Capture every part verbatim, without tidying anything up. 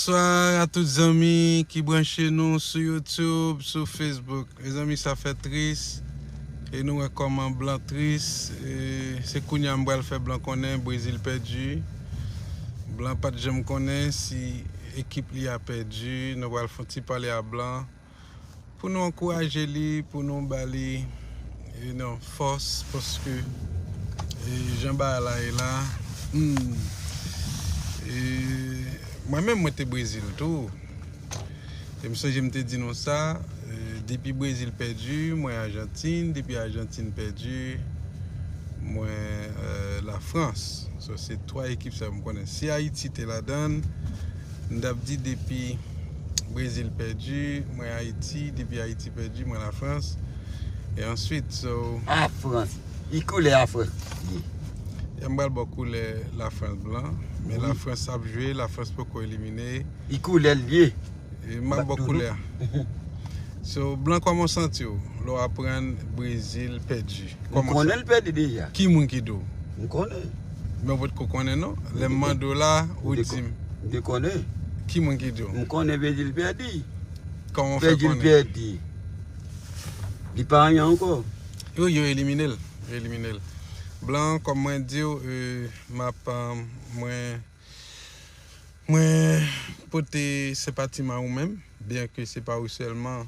Bonswa a tout zanmi ki branche nou sou YouTube, sou Facebook. Mezanmi, sa fè tris. E nou wè kòman blan tris. E se kounye a m pral fè blan konnen Brezil pèdi. Blan pa t janm konnen si ekip li a pèdi. Nou pral fè yon ti pale a blan. Pou nou ankouraje li, pou nou ba li, you know, fòs, paske, e, jan bagay la ye la, hmm, e, mwen menm, mwen te Brezil tou. E m sonje m te di nou sa, e, depi Brezil pèdi, mwen Ajantin, depi Ajantin pèdi, mwen, e, Lafrans. So, se twa ekip sa yo m konnen. Si Ayiti te ladan l, m t ap di depi Brezil pèdi, mwen Ayiti, depi Ayiti pèdi, mwen Lafrans. E answit, so, Lafrans. Ki koulè Lafrans ye? Ya m pral ba w koulè Lafrans blan, men Lafrans ap jwe, Lafrans poko elimine. Ki koulè l ye? E m ap ba w koulè a. So, blan, kòman w santi w lè w aprann Brezil pèdi? M konnen l pèdi deja. Ki moun ki di w? M konnen. Men w potko konnen non. Lè m mande w la, ou di m. M te konnen. Ki moun ki di w? M konnen Brezil pèdi. Kòman w fè konnen? Brezil pèdi. Li pa anyen ankò. Yo, yo elimine l. Yo elimine l. Blan, kòm mwen di w, e, m ap, e, mwen, mwen pote senpati m a ou menm, byen ke se pa ou sèlman,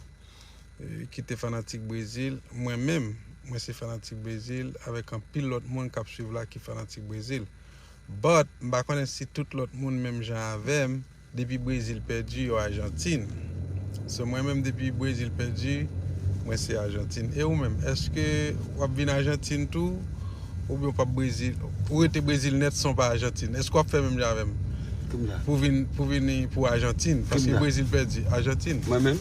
e, ki te fanatik Brezil. Mwen menm, mwen se fanatik Brezil, avèk anpil lòt moun k ap swiv la ki fanatik Brezil. But, m pa konnen si tout lòt moun menm jan avè m, depi Brezil pèdi, yo Ajantin. So, mwen menm, depi Brezil pèdi, mwen se Ajantin. E ou menm, èske w ap vin Ajantin tou? Oubyen w p ap Brezil, ou rete Brezil nèt san w pa Ajantin? Èske w ap fè menm jan avè m? Pou vin, pou vini pou Ajantin? Paske Brezil pèdi, Ajantin. Mwen menm?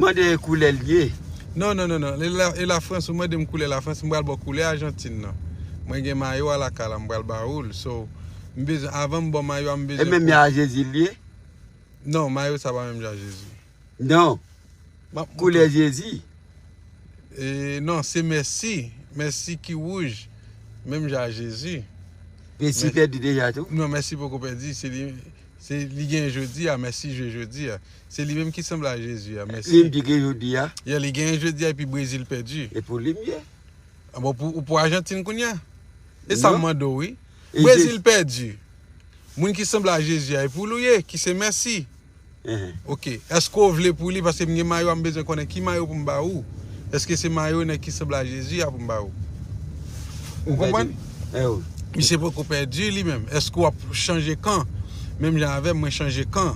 Mande koulè l ye. Non, non, non, non. E la, e Lafrans, ou mande m koulè Lafrans, m pral ba w koulè Ajantin nan. Mwen gen mayo a lakay la, m pral ba ou l. So, m bezwen, avan m ba w mayo a, m bezwen. E menm jan a Jezi l ye? Non, mayo sa pa menm jan a Jezi. Non. Koulè Jezi. E, non, se Mèsi. Mèsi ki wouj. Menm jan a Jezi. Mèsi pèdi deja tou? Non, Mèsi poko pèdi. Se li, se li gen jodi a, Mèsi jwe jodi a. Se li menm ki sanble a Jezi a, Mèsi. Li menm ki gen jodi a? Yeah, li gen jodi a epi Brezil pèdi. E pou li m ye. A bon, pou, ou pou Ajantin kounye a? E sa m mande w, wi. Brezil pèdi. Moun ki sanble a Jezi a, e pou li w ye, ki se Mèsi. Ok. Èske w vle pou li? Paske m gen mayo a, m bezwen konnen ki mayo pou m ba ou. Èske se mayo nèg ki sanble a Jezi a pou m ba ou? Ou konprann? Misye poko pèdi li menm. Èske w ap chanje kan? Menm jan avè m, mwen chanje kan.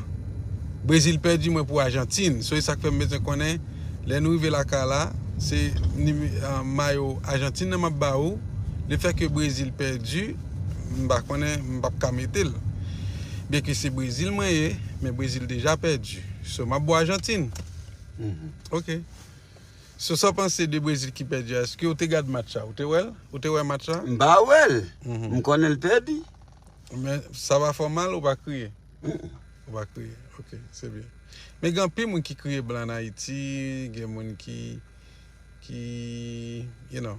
Brezil pèdi, mwen pou Ajantin. So, e sa k fè m bezwen konnen, lè nou rive lakay la, se nime-, ah, mayo Ajantin nan m ap ba ou. Lefètke Brezil pèdi, m pa konnen, m p ap ka mete l. Byenke se Brezil mwen ye, men Brezil deja pèdi. So, m ap ba w Ajantin. Ok. So, sa w panse de Brezil ki pèdi a? Èske w te gad match la? Ou te wè l? Ou te wè match la? M pa wè l. M konnen l pèdi. Men sa pa fè w mal, ou pa kriye? Ou pa kriye. Ok, se byen. Men gen anpil moun ki kriye blan ann Ayiti, gen moun ki, ki, you know,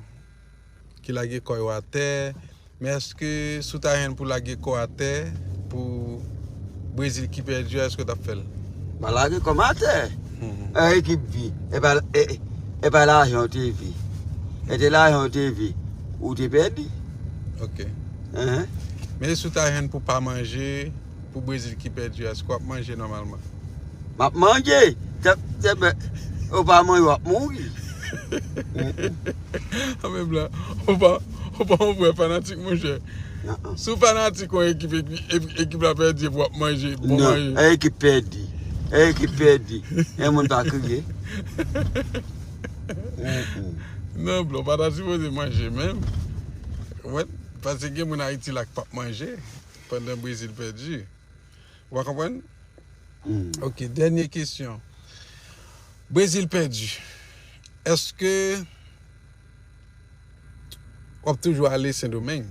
ki lage kò yo atè. Men èske si w ta jwenn pou lage kò atè pou Brezil ki pèdi a, èske w t ap fè l? M pa lage kò m atè. Mhm. E ekip vi. E pa, e, e pa lajan w te vi. E te lajan w te vi. Ou te pèdi. Ok. Enhen. Men si w ta jwenn pou pa manje, pou Brezil ki pèdi a, èske w ap manje nòmalman? M ap manje. Se, se, ou pa manje, w ap mouri. Anben blan, ou pa, ou pa yon vrè fanatik, monchè. Si w fanatik yon ekip, epi, epi ekip la pèdi, epi w ap manje, bon manje. Non, e ekip pèdi. E ekip pèdi. E moun pa kriye. Non, blan, w pa ta sipoze manje menm. Ou konprann? Paske gen moun Ayiti la k p ap manje pandan Brezil pèdi. Ou pa konprann? Hmm. Ok, dènye kesyon. Brezil pèdi. Èske w ap toujou ale Sendomeng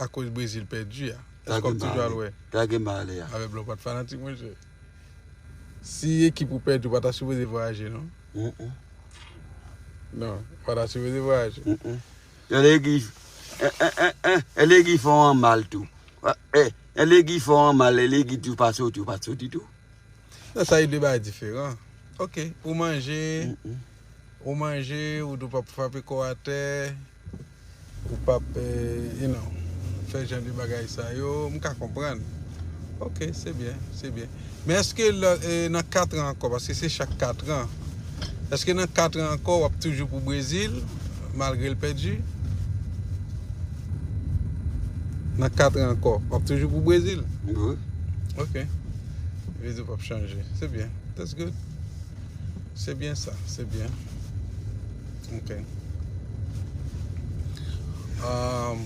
akoz Brezil pèdi a? Èske w ap toujou al wè? Lage m ale a. Avèk blan, w pa t fanatik, monchè. Si ekip ou pèdi, ou pa ta sipoze vwayaje, non? Mm-mm. Non, ou pa ta sipoze vwayaje. Mm-mm. Yo, legi, eh, eh, eh, eh, legi fè w an mal tou. Eh, Lè legi fè w anmal, lè legi di w pa soti, w pa t soti tou. Non, sa e de bagay diferan. Ok, ou manje, ou manje, ou di w p ap frape kò w atè, ou p ap, eh, you know, fè jan de bagay sa yo, m ka konprann. Ok, se byen, se byen. Men èske lè, eh, nan kat an ankò, paske se chak kat an, èske nan kat an ankò w ap toujou pou Brezil, malgre l pèdi? Nan kat an ankò, w ap toujou pou Brezil? Wi. Ok. Vle di w p ap chanje. Se byen. That's good. Se byen sa, se byen. Ok. Um,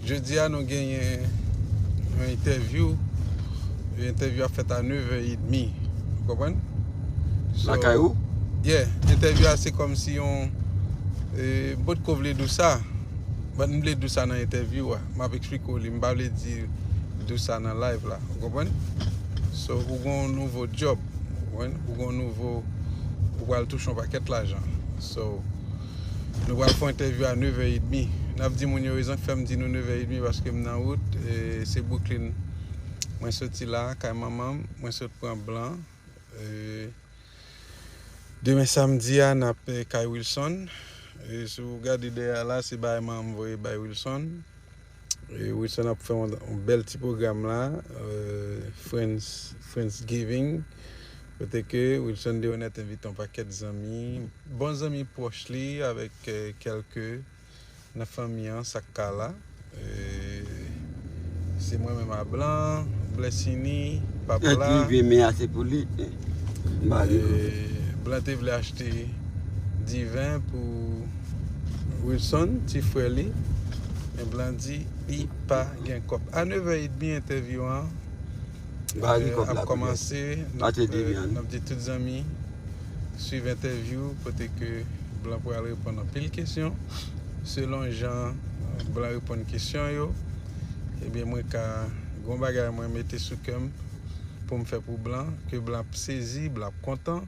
jodi a nou genyen yon entèvyou. Entèvyou a fèt a nevè edmi. Ou konprann? So, Lakay ou? Yeah, entèvyou a se kòmsi yon, eh, m potko vle di w sa. But m vle di w sa nan entèvyou a. M ap eksplike w li. M pa vle di, di w sa nan live la. Ou konprann? So, ou gen yon nouvo job. Ou konprann? Ou gen yon nouvo, ou pral touche yon pakèt lajan. So, nou pral fè yon entèvyou a nevè edmi. N ap di moun yo rezon k fè m di nou nevè edmi paske m nan wout. E se Brooklyn. Mwen soti la, kay manman m. Mwen sot pran blan. E demen samdi a, n ap, eh, kay Wilson. E si w gade dèyè a la, se bagay manman m voye bay Wilson. E Wilson ap fè yon, yon bèl ti pwogram la, eh, Friends, Friendsgiving. Kote ke Wilson Deronette envite yon pakèt zanmi, bon zanmi pwòch li, avèk, eh, kèlke nan fanmi an, sa k ka la. Eh, se mwen menm a blan, Blessini, pap la. Entèvyou men a se pou li. M pa gen kòb. Eh, blan te vle achte diven pou Wilson, ti frè li. Men blan di li pa gen kòb. A nevè edmi entèvyou an, M pa gen eh, kòb ap la. Kòmanse. N Pa ap, te eh, di byen. N ap di tout zanmi swiv entèvyou kote ke blan pral reponn anpil kesyon. Selon jan, eh, blan reponn kesyon yo, ebyen mwen ka gon bagay mwen mete sou kè m pou m fè pou blan, ke blan ap sezi, blan ap kontan,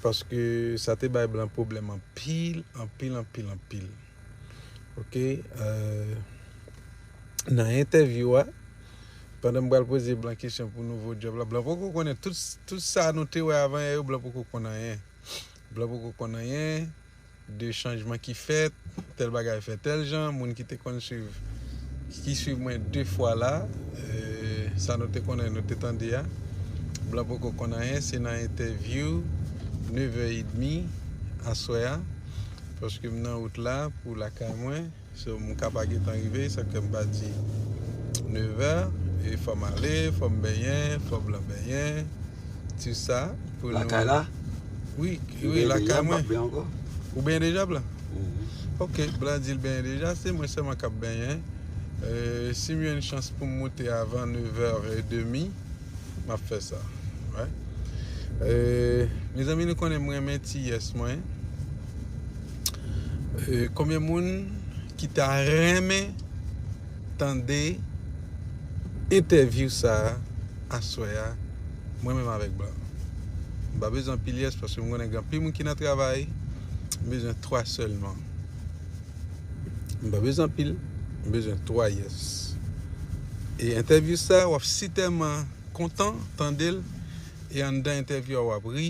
paske sa te bay blan pwoblèm anpil, anpil, anpil, anpil. Ok, eh, nan entèvyou a, pandan m pral poze blan kesyon pou nouvo djòb la, blan poko konnen tout, tout sa nou te wè avan yè yo, blan poko konn anyen. Blan poko konn anyen de chanjman ki fèt, tèl bagay fèt tèl jan, moun ki te konn swiv, ki swiv mwen de fwa la, eh, sa nou te konnen, nou te tande a, blan poko konn anyen, se nan entèvyou nevè edmi aswè a, paske m nan wout la pou lakay mwen. So, m ka pa gentan rive, sa k fè m pa di nevè, e fò m ale, fò m benyen, fò blan benyen, ti sa, pou nou. Lakay la? Wi, Ou wi, benyen lakay deja, m mwen. pap benyen ankò? Ou benyen deja, blan? Mhm. Ok, blan di l benyen deja, se mwen sèlman k ap benyen. Eh, si m jwenn chans pou m moute avan nevè edmi, m ap fè sa. Right? Eh, mezanmi, nou konnen m renmen ti yès mwen. Eh, konbyen moun ki ta renmen tande entèvyou sa a aswè a, mwen menm avèk blan? M pa bezwen anpil yès paske m konnen gen anpil moun ki nan travay. M bezwen twa sèlman. M pa bezwen anpil, m bezwen twa yès. E entèvyou sa, w ap sitèman kontan tande l. E anndan entèvyou a, w ap ri,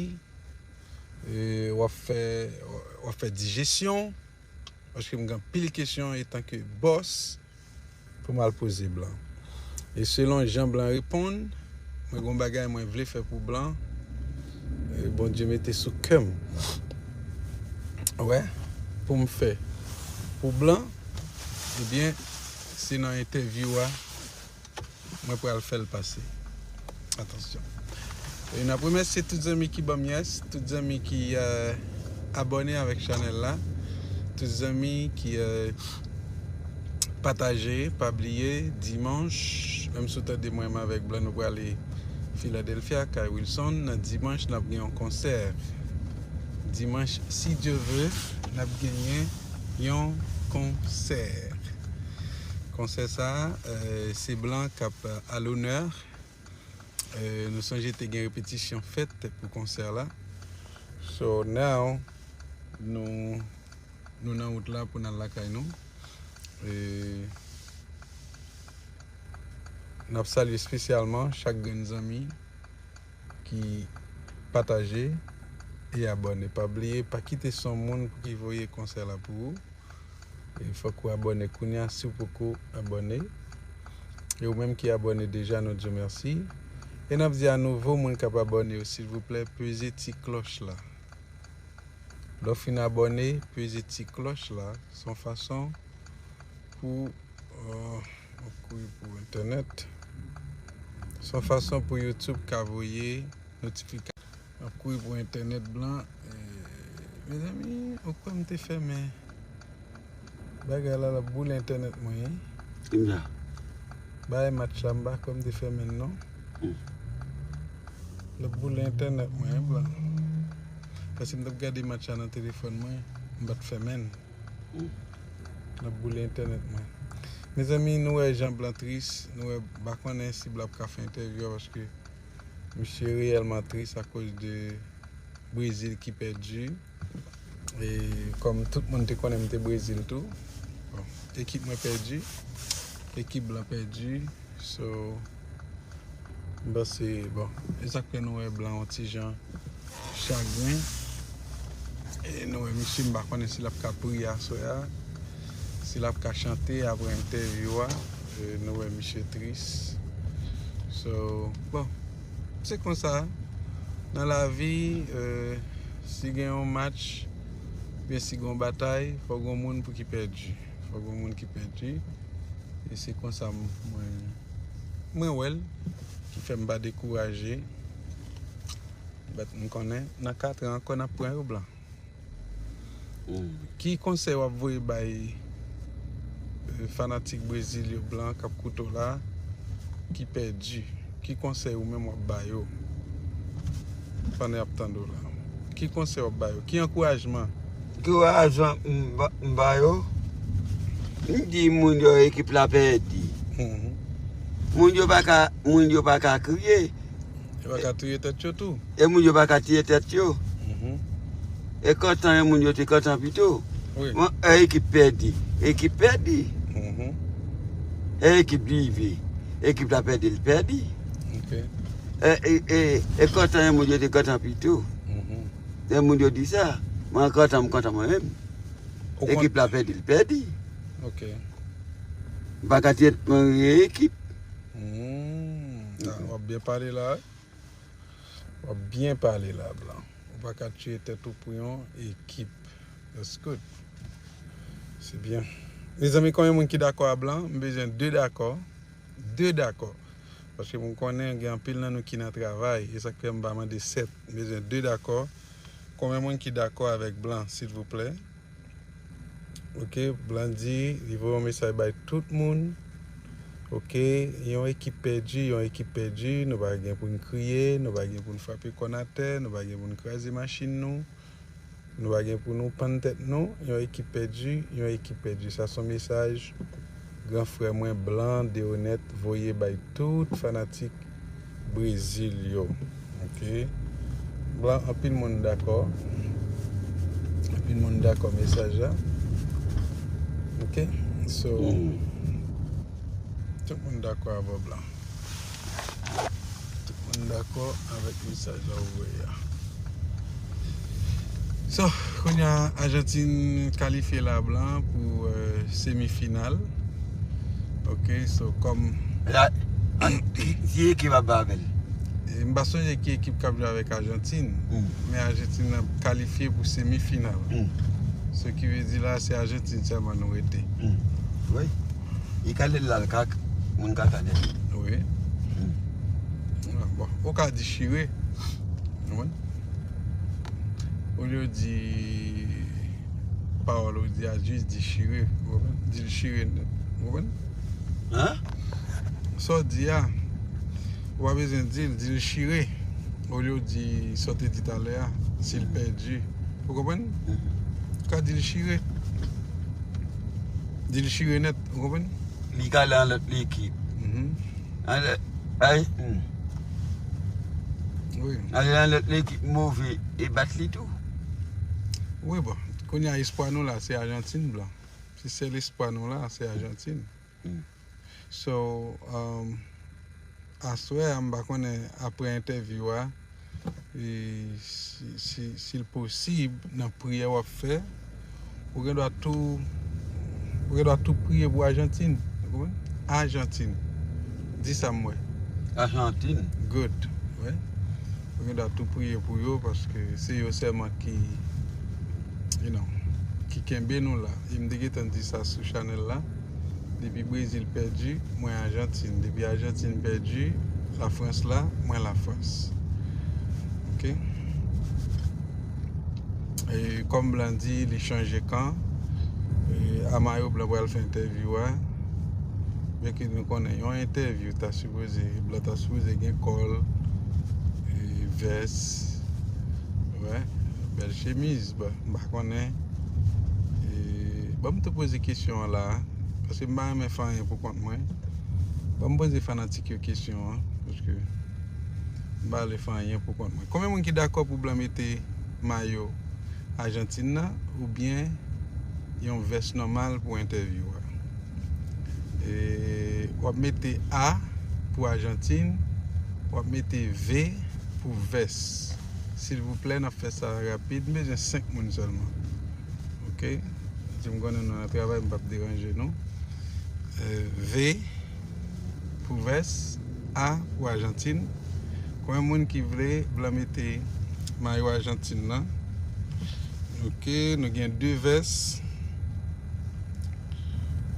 e w ap fè, w ap fè dijesyon, paske m gen anpil kesyon etanke bòs pou m al poze blan. E selon jan blan reponn, mwen gon bagay mwen vle fè pou blan, e Bondye mete sou kè m. Wè, pou m fè pou blan, ebyen, se nan entèvyou a mwen pral fè l pase. Atansyon. E n ap remèsye tout zanmi ki ban m yès, tout zanmi ki, eh, abòne avèk chanèl la, tout zanmi ki, eh, pataje, pa bliye, dimanch, menm si w tande mwen menm avèk blan, nou prale Philadelphia, kay Wilson, nan dimanch, n ap gen yon konsè. Dimanch, si Dye vle, n ap genyen yon konsè. Konsè sa a, eh, se blan k ap, eh, alonè. Eh, nou sonje te gen repetisyon fèt pou konsè la. So now, nou, nou nan wout la pou n al lakay nou. Eh, N ap salye espesyalman chak grenn zanmi ki pataje e abòne. Pa bliye, pa kite se yon moun pou ki voye konsèy la pou ou. E fòk ou abòne kounye a si w poko abòne. E ou menm ki abòne deja, nou di w mèsi. E n ap di a nouvo moun k ap abòne yo, silvouplè, peze ti klòch la. Lè w fin abòne, peze ti klòch la. Se yon fason pou, euh, m ap kouri pou entènèt. Se yon fason pou YouTube ka voye notifikasyon. M ap kouri pou entènèt blan. Eh, mezanmi, ou kwè m te fèmen bagay la, l ap boule entènèt mwen, wi. Kounya. Bagay match la, m pa kwè m te fèmen l non. Hmm. L ap boule entènèt mwen, wi, blan. Paske m t ap gade match la nan telefòn mwen, m pa t fèmen l. Hmm. L ap boule entènèt mwen. Mezanmi, nou wè jan blan tris, nou wè, m pa konnen si blan ap ka fè entèvyou a, paske misye reyèlman tris akoz de Brezil ki pèdi. E kòm tout moun te konnen m te Brezil tou, bon, ekip mwen pèdi, ekip blan pèdi. So, m panse, bon, e sa k fè nou wè blan yon ti jan chagren. E nou wè misye, m pa konnen si l ap ka priye aswè a, si l ap ka chante apre entèvyou a. E nou wè misye tris. So, bon, se konsa. Nan lavi, eh, si gen yon match, oubyen si gen yon batay, fò gen yon moun pou ki pèdi. Fò gen yon moun ki pèdi. E se konsa m, mwen, mwen wè l, ki fè m pa dekouraje. But m konnen, nan kat an ankò, n ap pran yo blan. Hmm. Ki konsèy w ap voye bay, eh, fanatik Brezil yo blan k ap koute w la, ki pèdi? Ki konsèy ou menm w ap ba yo pandan y ap tande w la? Ki konsèy w ap ba yo? Ki ankourajman? Ankourajman m ba, m ba yo, m di moun yo ekip la pèdi. Mhm. Moun yo pa ka, moun yo pa ka kriye. Yo pa ka touye tèt yo tou. E moun yo pa ka tiye tèt yo. Mhm. E kontan e moun yo te kontan pito. Wi. Bon, e ekip pèdi. Ekip pèdi. Mhm. E ekip rive. Ekip la pèdi, l pèdi. Ok. E, e, e, e kontan e moun yo te kontan pito. Mhm. E moun yo di sa. Mwen kontan, m kontan mwen menm. Ou kon- Ekip la pèdi, l pèdi. Ok. M pa ka tiye mwen ekip. Hmm. Ah, w ap byen pale la, wi. W ap byen pale la, blan. Ou pa ka tiye tèt ou pou yon ekip. That's good. Se byen. Mezanmi, konbyen moun ki dakò a blan? M bezwen de dakò. De dakò. Paske m konnen gen anpil nan nou ki nan travay. E sa k fè m pa mande sèt. M bezwen de dakò. Konbyen moun ki dakò avèk blan, silvouplè? Ok, blan di, li voye yon mesaj bay tout moun. Ok, yon ekip pèdi, yon ekip pèdi, nou pa gen pou n kriye, nou pa gen pou n frape kòn atè, nou pa gen pou n kraze machin nou, nou pa gen pou nou pann tèt nou, yon ekip pèdi, yon ekip pèdi. Sa se yon mesaj gran frè mwen, blan, de onèt, voye bay tout fanatik Brezil yo. Ok. Blan, anpil moun dakò. Anpil moun dakò mesaj la. Ok. So, hmm, tout moun dakò avè w, blan. Tout moun dakò avèk mesaj la ou voye a. So, kounye a, Ajantin kalifye la, blan, pou, euh, semifinal. Ok, so, kòm... La, a, ki, ki ekip ap ba avè l? E, m pa sonje ki ekip k ap jwe avèk Ajantin, hmm, men Ajantin ap kalifye pou semifinal. Hmm. Sa ki vle di la, se Ajantin sèlman nou rete. Hmm. Wi. E kale l la, l ka, moun ka kale l. Wi. Hmm. Ah, bon, ou ka di chire. Ou konprann? Olye w di pawòl ou di a, jis di chire. Ou konprann? Di l chire nèt. Ou konprann? Hein? Sa w di a, ou pa bezwen di l, di l chire. Olye w di sa w te di talè a, si l pèdi. Ou konprann? Mhm. Ou ka di l chire. Di l chire nèt, ou konprann? Li ka ale nan lòt lekip. Mhm. Ale, ay, hmm. Wi. Ale nan lòt lekip move e bat li tou. Wi, bon. Kounye a, espwa nou la, se Ajantin, blan. Se sèl espwa nou la, se Ajantin. Hmm. So, um, aswè a, m pa konnen apre entèvyou a, e, si, si, si l posib, nan priyè w ap fè, ou gen dwa tou, ou gen dwa tou priye pou Ajantin. Ou konprann? Ajantin. Di sa m wè. Ajantin. Good. Wi. Ou gen dwa tou priye pou yo, paske se yo sèlman ki, you know, ki kenbe nou la. E m te gentan di sa sou chanèl la. Depi Brezil pèdi, mwen Ajantin. Depi Ajantin pèdi, Lafrans la, mwen Lafrans. Oke? E kòm Blan di, li chanje kan. E a Mayo, Blan pral fè entèvyou a. Byenke nou konnen yon entèvyou ta sipoze, Blan ta sipoze gen kòl, e vès, wè, bèl chemiz, bon, m pa konnen. E, ban m tou poze kesyon an la, paske m pa renmen fè anyen pou kont mwen. Ban m poze fanatik yo kesyon an, paske m pa vle fè anyen pou kont mwen. Konbyen moun ki dakò pou Blan mete mayo Ajantin nan oubyen yon vès nòmal pou entèvyou a? E, w ap mete A pou Ajantin, w ap mete V pou vès. Silvouplè, n ap fè sa rapid. M bezwen senk moun sèlman. Oke? Paske m konnen nou nan travay, m p ap deranje nou. E, V pou vès, A pou Ajantin. Konbyen moun ki vle Blan mete mayo Ajantin nan? Oke, nou gen de vès.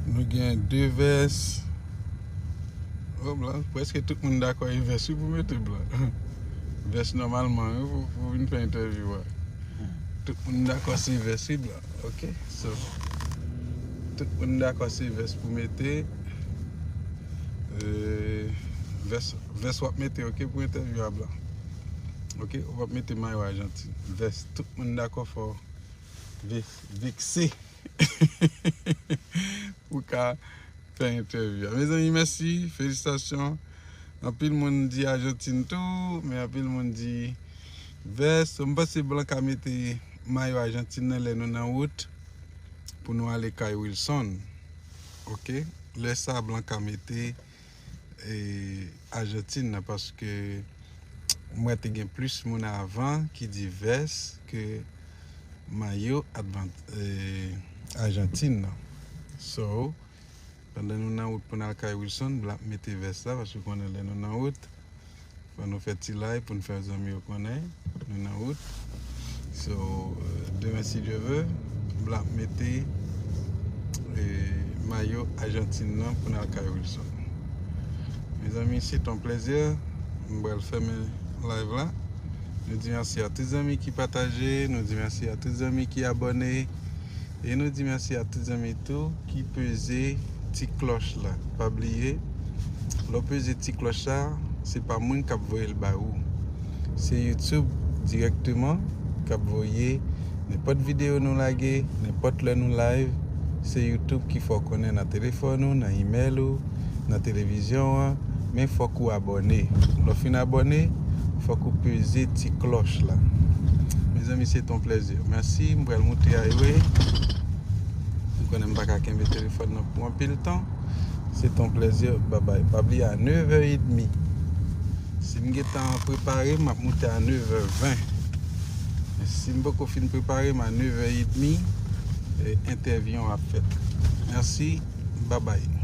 Nou gen de vès. Oh, Blan, prèske tout moun dakò e vès wi pou mete Blan. Vès nòmalman wi pou, pou vin fè entèvyou a. Tout moun dakò se vès wi, Blan. Oke, so, tout moun dakò se vès pou mete. E, vès, vès w ap mete, oke, pou entèvyou a, Blan. Oke, w ap mete mayo Ajantin. Vès, tout moun dakò fò ve-, vekse pou ka fè entèvyou a. Mezanmi, mèsi, felisitasyon. Anpil moun di Ajantin tou, men anpil moun di vès. So, m panse Blan ka mete mayo Ajantin nan lè nou nan wout pou nou ale kay Wilson. Oke? Lè sa, Blan ka mete, e, Ajantin nan, paske m wè te gen plis moun avan ki di vès ke mayo advan-, e, Ajantin nan. So, pandan nou nan wout pou n al kay Wilson, Blan ap mete vès la, paske w konnen lè nou nan wout, fò nou fè ti live pou n fè zanmi yo konnen nou nan wout. So, euh, demen, si Dye ve, Blan ap mete, e, mayo Ajantin nan pou n al kay Wilson. Mezanmi, se t on plezi. M pral fèmen live la. Nou di mèsi a tout zanmi ki pataje, nou di mèsi a tout zanmi ki abòne, e nou di mèsi a tout zanmi tou ki peze ti klòch la. Pa bliye, lè w peze ti klòch la, se pa moun k ap voye l ba ou. Se YouTube dirèkteman k ap voye nenpòt videyo nou lage, nenpòt lè nou live. Se YouTube ki fè w konnen nan telefòn ou, nan imèl ou, nan televizyon an, men fòk ou abòne. Lè w fin abòne, fòk ou peze ti klòch la. Mezanmi, se t on plezi. Mèsi, m pral moute anyway. M konnen m pa ka kenbe telefòn nan pou anpil tan. Se t on plezi. Babay. Pa bliye a nevè edmi. Si m gentan prepare, m ap moute a nevè ven. Men si m poko fin prepare m, a nevè edmi, e, entèvyou an ap fèt. Mèsi. Babay.